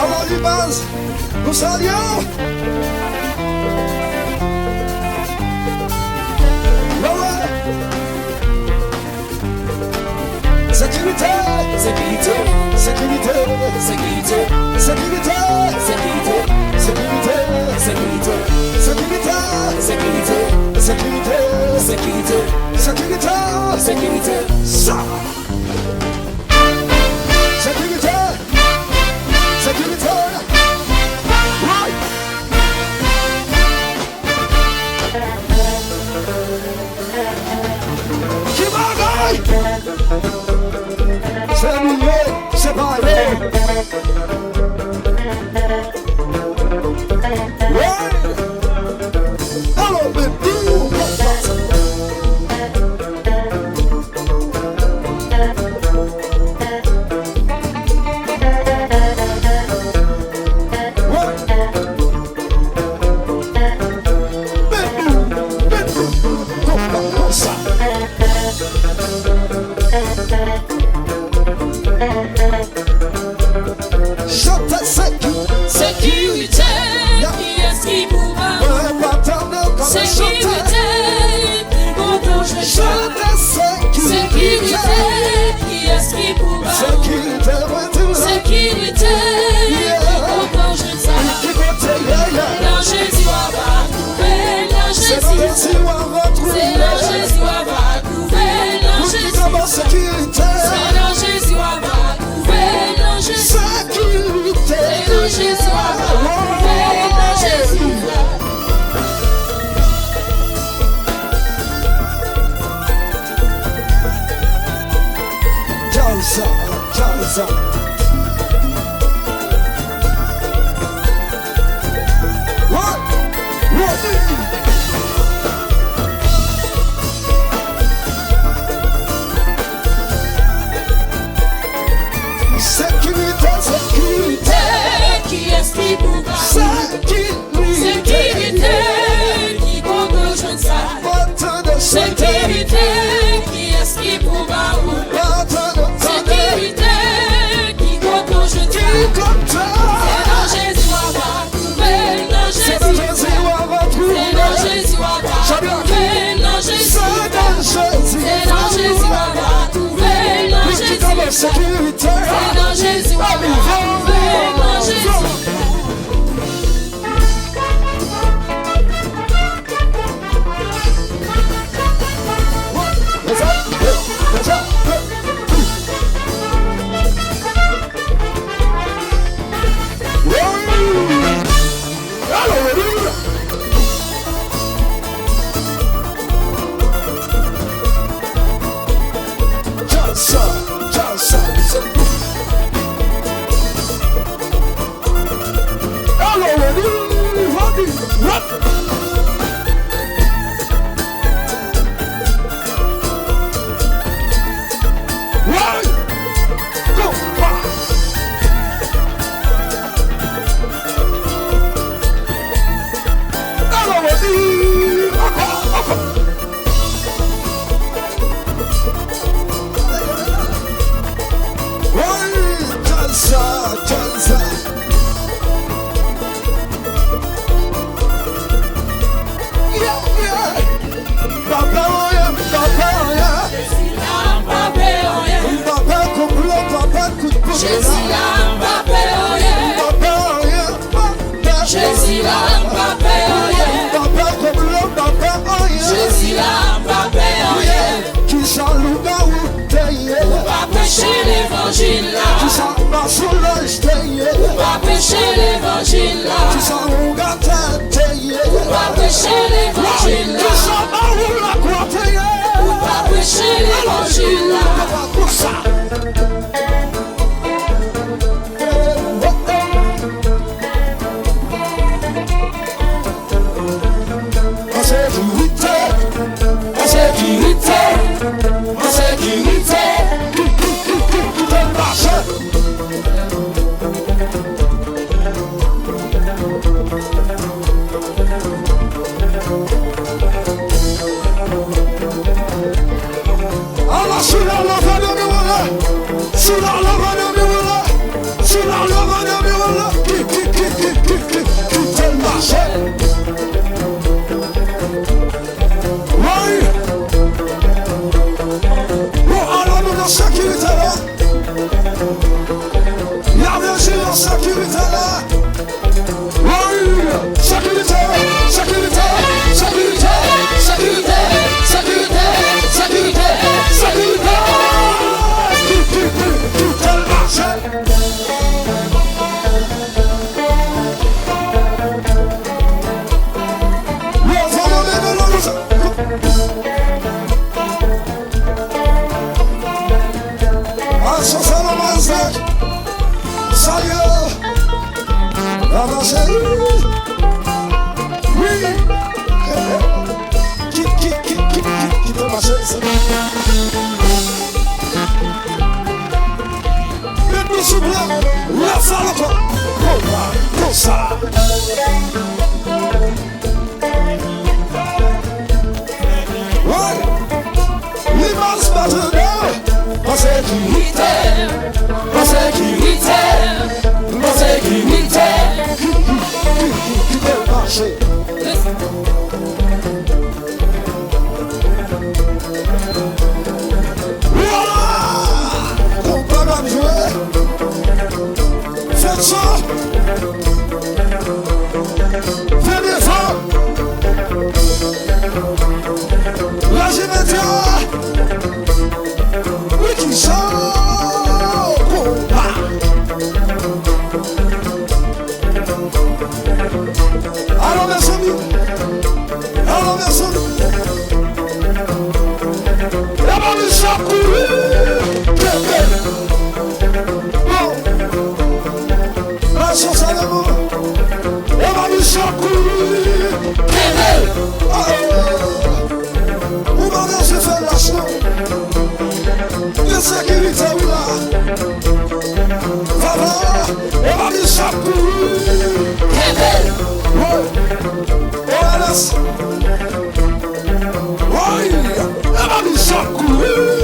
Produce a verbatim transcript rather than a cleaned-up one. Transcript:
Alò, Limaz, nou salye w. Wè, wè. Sekirite! Sekirite! Sekirite! Sekirite! Sa! Sekirite! Sekirite! Woy! Ki bagay? Se nou ye, se pa yo. Woy! Alò, men di w konsa. Chante seki. Sekirite, kiyès ki pou ba ou? Mwen pa tande w konn chante. Sekirite, ki kote w jwenn sa? Chante seki. Sekirite, kiyès ki pou ba ou? Sekirite, mwen di w la. Sekirite, ki kote w jwenn sa? Ki kote, yeah, yeah. Se nan Jezi w ap twouve l, nan Jezi. Se nan Jezi w ap twouve l. Se nan Jezi w ap twouve l, nan Jezi. Sekirite. Se nan Jezi w ap twouve l, nan Jezi. Sekirite. Se nan Jezi w ap twouve l, nan Jezi. Djansa, djansa. What? What? Sekirite, sekirite. Kiyès ki pou ba ou? Sekirite. Sekirite, ki kote w jwenn sa? Sekirite, kiyès ki pou ba ou? Sekirite, ki kote w jwenn sa? Se nan Jezi w ap twouve l, nan Jezi. Se nan Jezi w ap twouve l, nan Jezi. Se nan Jezi w ap twouve l, nan Jezi. Sekirite. Se nan Jezi w ap twouve l, nan Jezi. Hello, Roddy, Roddy, what? Why? Go back. Hello, Roddy, ankò, ankò. Woy, djansa, djansa. Yeah, yeah. M pa pè anyen, m pa pè anyen. M pa pè konplo, m pa pè kout pote la. M pa pè anyen. Jezi la, m pa pè anyen. M pa pè konplo, m pa pè anyen. Jezi la, m pa pè anyen. Kisa lougawou te ye? Ou pa preche levanjil la. Kisa masonlaj te ye? Ou pa preche levanjil la. Kisa wongatè te ye? Ou pa preche levanjil la. Kisa mawon lakwa te ye? Ou pa preche levanjil la. Papa, konsa. Ensekirite, ensekirite, ensekirite. Kite m mache. Ala sila lava de mi wala. Sila lava de mi Woy! Bon, alò nou nan sekirite la. Y ap vin jere sekirite la. Woy! Sekirite! Sekirite! Ki, ki, ki, ki tèl mache. Yo, fò nou leve nan nou sa. Aso Salomon Isaac. Salye. Avanse. Wi. Ki, ki, ki, ki, ki, ki te mache sa. Met nou sou plan, lè sa ankò. Konpa, konsa. Woy! Li mal sipòte. Pase ki itè, pase ki itè, pase ki itè. Ki, ki, ki, ki, ki te mache. Konpa m ap jwe. Fè son. Fè devan. Raje medya. Wi, ki jan konpa. Alò, mezanmi. Alò, mezanmi. E pa misye ap kouri. Kenbe. Bon. Nasyon Salomon. E pa misye ap kouri. Kenbe. Oh, oh. Ou pa bezwen fè lach non. Gen sekirite wi la. Vava, e pa misye ap kouri. Kenbe. Woy. O L S. Woy. E pa misye ap kouri.